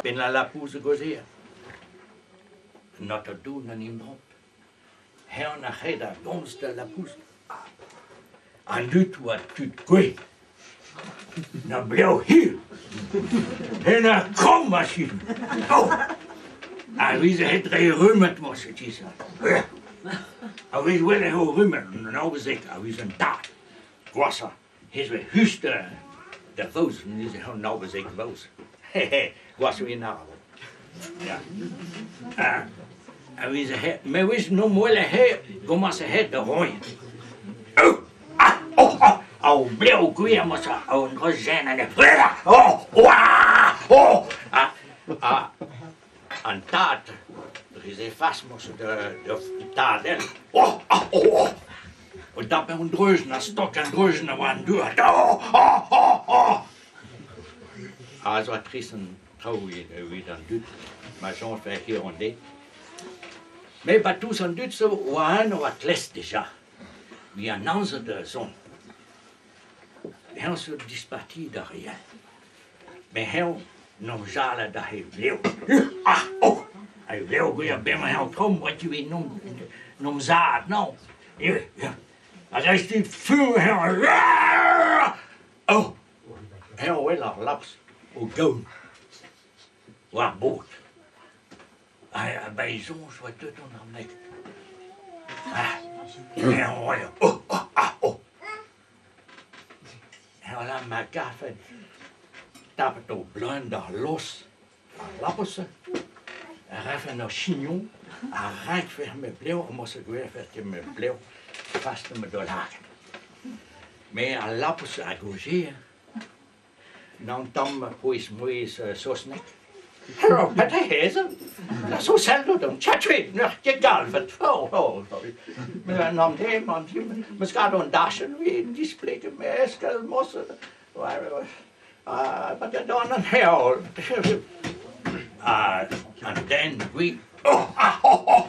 Benn al lapous a gaozeer. An aotrou an imbrant. Eñ a c'hed a gomz d'al lapous. An dud oa tud gouez. Na blev hir. En ur kromm a-sin. Oh! A veze het dre rummet morse tisa. A vez welet eo rummet, an aouzek a vez an tad. Gwashañ. Hezh 'vez just da vaoz, neuze an aovezeg vaoz. Gwazh eo en arv. Ya. A veze he, me wez n'om wele he, gomañs he da roiñ. Oh! Ah! Oh! Oh! Ao blev gwir mosa, ao an dra zen an Oh! Oh! Oh! Ah! Ah! An tad, dre fas mosa da, da tadel. Oh! Oh! Oh! Oh! O dap an dreujenn, a stok an dreujenn a oa an dour. Oh! Oh! Oh! Oh! Ah, zo trist an traoù evit an dud, ma soñjfe hir an deiz. Met ba tous an dud zo oa un oa tlest dija. Vi an amzer da zont. Eñ zo disparti d'ar re all. Met eñ n'om jalet da he vlev. Ah! Oh! Ha e vlev gwir bremañ eñ kromm oa tu n'om n'om zad, non? Ha dreist-holl fur eñ Oh! Eñ wel ar laps o gaon war bod. Ha ba e soñj oa deut an arneg. Ah! Eñ wel oh! Oh! Ah! Oh! Voilà ma garfen tapet o bleun d'ar los ar labous a rafen ur chignon a rankfe ma blev morse gwerzhet ket ma blev fast ma daoulagad. Me al labous a gaozeer N'an tamm pouez-mouezh saozneg. Hello, petra ez? Na so sellout on chatwi, n'eur ket galvet. Oh, oh, oh. An de, man, meus kat an dachenn vid displeget me eskell mosse. Pa dan an heol. An den gwi. Oh, ah, oh, oh,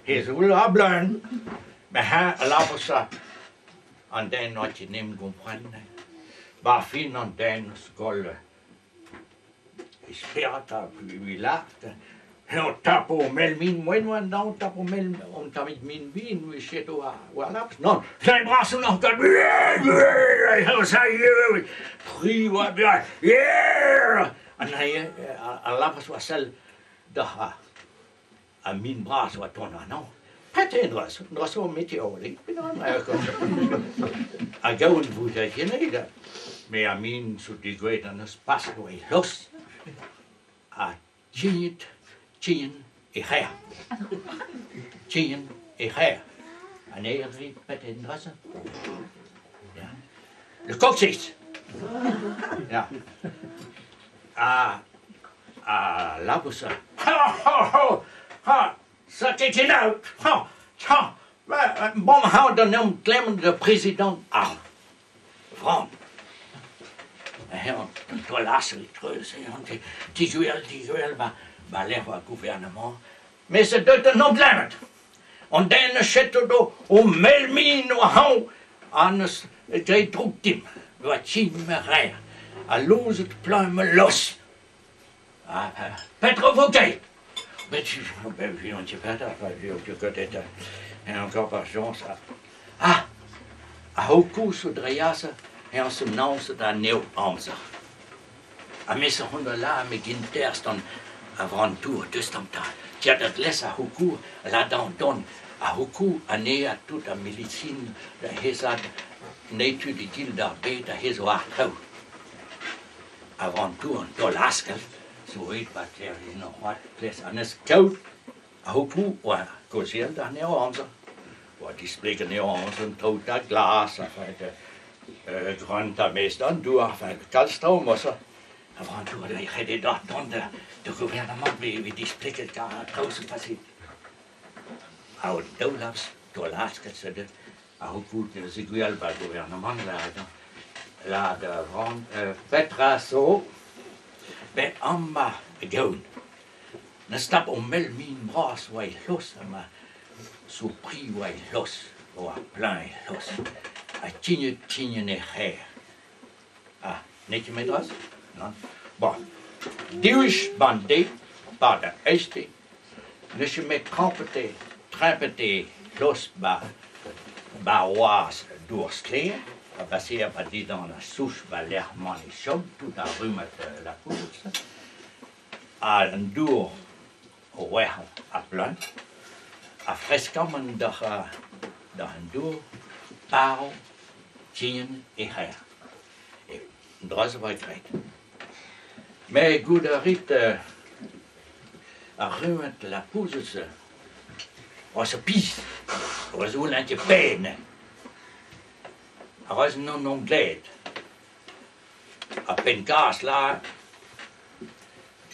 Hez oul a bleun. Me ha a labousa An den n'oa ket nemet kompren 'ba fin an den skol e spered ha evit lâret eñ tapo mell min moen oa dav tapo mell un tammig min bihan e cheto war laps nann sein bras on pri oa an al lapas oa sell doc'h Ha min bras oa tont warnañ. Petra eo dra dra zo meteolik Hag aon vout a gened me ha min zo degouezhet an eus pas oa e lost ha tignet tign e c'her. Tign e c'her. An aerri petra eo an dra-se? Ya. Le coccyx. Ya. Ha Ha labous ha ha ha ha ça ket out ha ha bon ha da om klemmet da prezidant ar vran. Eñ taol asel treuz eñ tiguel tiguel ba ba lec'h oa gouvernement mes se deut an om klemmet. An den a cheto do o mell-min oa hañv ha neus graet droug dimp doa tin ma reer ha louzet plañ ma los. Petra vo graet? Bet encore par chance. Ah! A-raok koulz o dreiasañ eñ zo nañset anezho amzer. Ha me zo c'hoant da lâr me ginterst an avantour deus tamm 'ta. Tiad da dles ar c'houkour ladañ don ar c'houkour anezhañ tout ar medisin da hezad netud e gil d'ar bed a hezo ar traoù. Avantour an taol askell zo aet 'ba Kerlin ar c'hoad ples ha 'neus kaout ar c'houkour oa kaozeal da anezho amzer. Oa displeget anezho amzer an traoù 'ta glas enfin grant ha maez d'an douar enfin kalz traoù mosa. Avantour a c'helle dont da gouarnamant evit displeget an traoù zo fasil. Ha o daoulaz, taol askell se Ar c'houkoug neuze gwell 'ba gouarnamant lâret hañ. Lâret a ran petra zo bet amañ gaon. N'eus tap o mell min bras oa e c'hloz amañ zo pri oa e c'hloz, oa plein e c'hloz. Ha tignet tignet e c'her. Ah, n'eo ket met dra-se? Nann. Bon. Diwech ban de, pa da eizhte, n'eus ket met trempet trempet e kloz ba ba wazh dour sklaer a baseer ba dindan ar souch ba lec'h 'mañ e chom tout ar rummad lapoused-se ha an dour o werc'hañ ha plaen ha freskamant doc'h doc'h an dour parv tien e c'her. An dra-se 'oa graet. Met goût a rit ar rummad lapoused-se oa zo pizh, oa zo ket penn. A-raok n'on on gled. Ha penn-kazh lâret,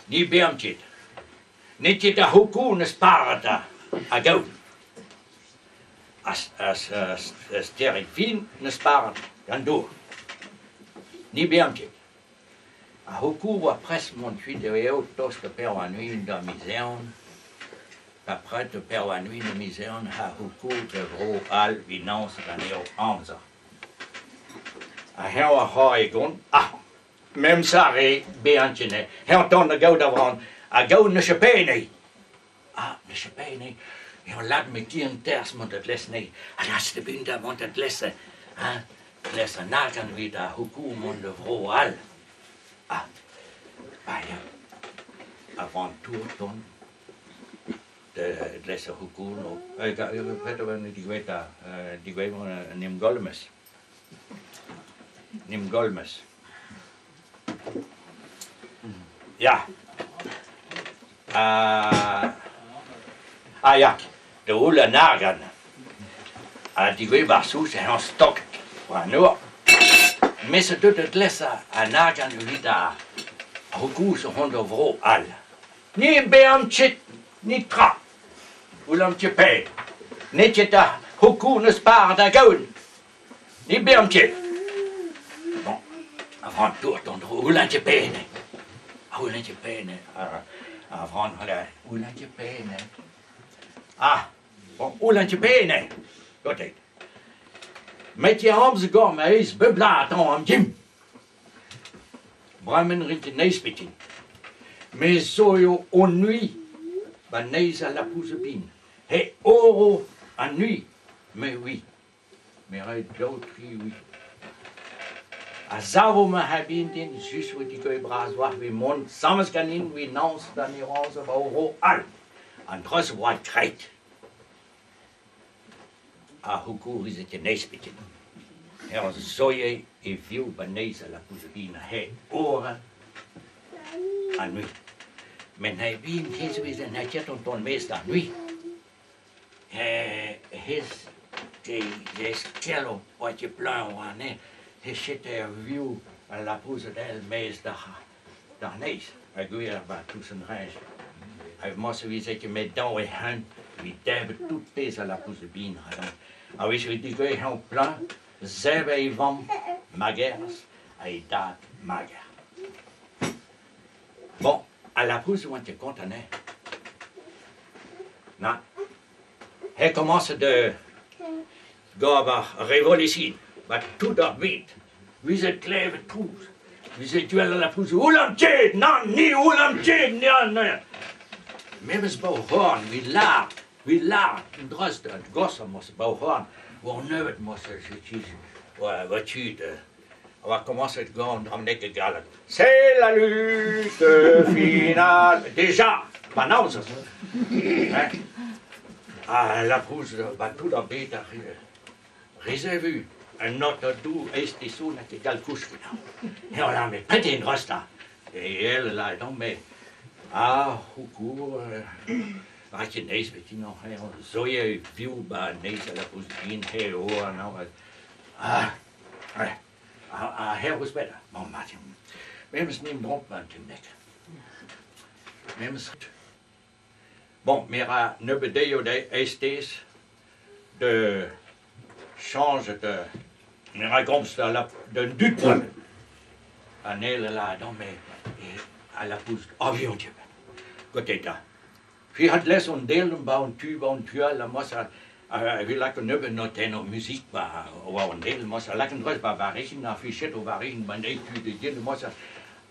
ni 'beamp ket. N'eo ket ar c'houkou 'neus paret a-gaout. Ar stered fin 'neus paret gant dour. Ni 'beamp ket. Ar c'houkou 'oa prest mont kuit eo tost da Perwanwin da miz Ehan. Pa pred da Perwanwin da miz Ehan ar c'houkou da vro all 'vit lañset anezho amzer. Ha eñ a ra e gont, ah memes ar re bezañ ket eñ tont da gaout ar vran ha gaout n'eus ket anezhi. Ah n'eus ket anezhi. Eñ lak me ti an terzh mont da dles anezhi. Ha las da bun da mont da dles hein dles an argant evit ar c'houkou mont da vro all. Ah bah ya. Avant tour tont da dles ar c'houkou no. Digouezhañ digouezhañ en em golmes. En em golmes. Ya. Ah ya, da heul an argant. Ha digouezhet 'ba ar souz eñ stoket war an nor. Me zo deuet da dlesañ an argant evit ar c'houkouz o vont da vro all. Ni 'beamp ket netra. C'houlenn ket pell. N'eo ket ar c'houkouz n'eus par da gaout. Ne beamp ket. Bon, ar vran tourt en-dro, c'houlenn ket pell. C'houlenn ket pell. Ar vran, c'houlenn ket pell. Ah, bon, c'houlenn ket pell. Gotet. Met e amzer gant ma aes bep bloaz tamm am dimp. Bremañ rit ket neizh biken. Me zo eo ennui ba neizh al labous bihan. He oro ennui, me oui. Me 'ray daou tri oui. A savo ma c'habin din just 'vo digoret bras war evit mont sames ganin evit nañs d'an Irañs ba oro all. An dra-se 'oa graet. Ar c'houkouriz e ket neizh biken. Ur zoie e viv ba neizh al labous bihan he ora ennui. Met n'he bihan hezh 'vez en ket an taol maez d'ar nui. Hezh e skello oa ket plañ warne he chete ar vioù al lapoused ell maez d'ar neizh ha gwir 'ba tous an reñj. Hag morse 'vize ket met dav e hent evit debret tout pezh a lapoused bihan A-wechoù e digouezh eñ plañ, zebre e vamm magerez ha e dad mager. Bon, al labous 'oant ket kontant hein. Na, he komañset da gober revolution 'ba tout ar bed. Vije klevet trouz, vije gwell al labous, Houlan ket, nann, ni houlan ket, nann, nann. Memes 'ba o c'horn, 'vit lâr, 'vit lâr un dra da goshañ morse 'ba o c'horn, oa nebeut morse, oa tud a oa komañset gant an ket galleg. C'est la lutte finale. Déjà, penaos hein? Ha labous ba tout ar bed ar rezevu un not dou eizh n'a ket gall kousket. Eo la met pet en resta. E el la non mais ah c'houkour ra ket neiz bet non zoie viv ba neiz a labous din he o non ah ouais. Ha hervez bet, bon, mat eo. Memes n'em bromp an nek. Memes. Bon, me ra nebeut dezho da eizhtez de chañjet me ra gomz da lap d'un dud bremañ. An eil a lâr non mais a lapous avion Gote 'ta. Fi hat les on del ba an tu ba an tu all ha moas a vi lak un nebeud notennoù muzik ba war an del moas a lak un dra ba varizin a fichet o varizin ban eil tu de yen moas.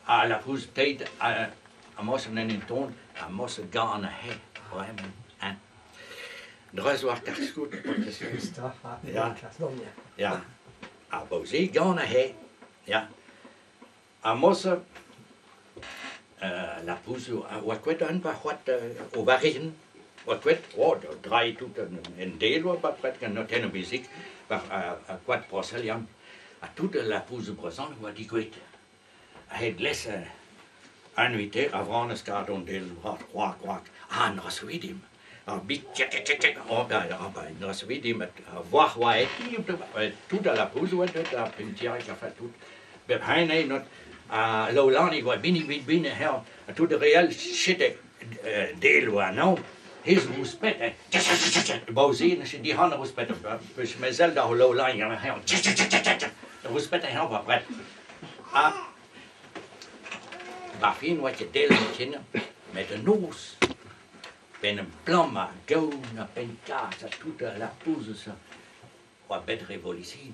A la pouz teit a mos an en ton a mos gan a he bremañ hein. Dreuz war karskout. Ja. Ja. A boze gan a he. Ja. A mos la pouz a oa ket an pa c'hoat o varigen. Oa ket, oh, drai tout en del oa pa pret gant notenno muzik war a koad Broselian. A tout la pouz brezan oa digouet. A het les annuité a vranez gart on del rock rock rock. Ah, an rasvidim. Ar bit tchek tchek tchek. Oh, da, ah, ba, an rasvidim a voar oa et tout a la pouz oa deut a pintiaik a fa tout. Bep hein eo not a Lolani oa bini bini bini her a tout real chete del oa non. Hez rouspet, eh, Bauze, ne dihan rouspet, peus mezel da Lolani rouspet a oa pret. A ba fin oa ket del ken, met an noz, ben un plan a gaon a pen kas a tout a la pouz oa bet revolution.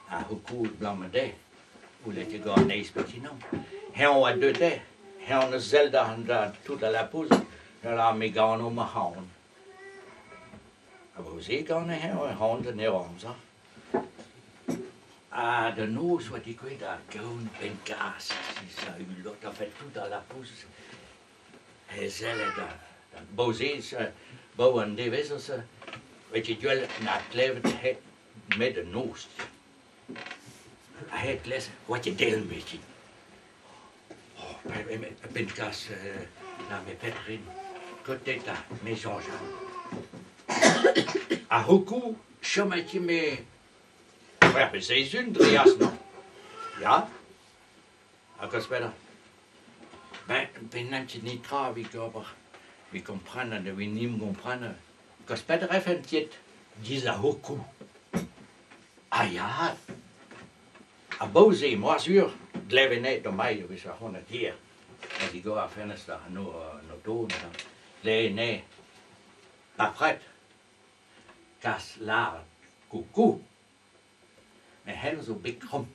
A houkoul blam a de, ou let gant neiz petinon. Hen oa deut e, hen a zel da an da tout a la pouz, da la me gano ma haon. A vo ze gant hen oa haon da neo amzer. A da noz oa digouet a gaon ben gas, sa ulot a fait tout a la pouz. He zellet da bo ze, bo an devez sa, weet je duel na klevet het met de noz. A het les, wat je del met je. Oh, ben gas na me petrin, kotet a me Jean-Jean. A hokou, chomet me Werbe seizun drias no. Ja? A kos better. Ben, ben nantje nitra vi gober. Vi comprendre, vi nim comprendre. Kos better effen jet diz a hokou. Ah ja. A boze, moi sur, gleve net do mai, vi sa hon a dier. A di go a fenester no no don. Le ne. Pa pret. Kas la coucou. Men han zo bet krom.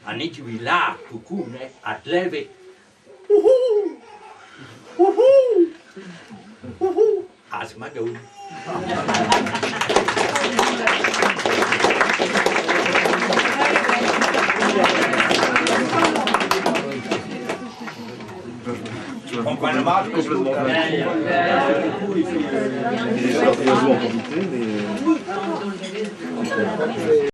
A nit vi la coucou ne a gleve. Uhu! Uhu! Uhu! Az ma go. Complètement. Il est mais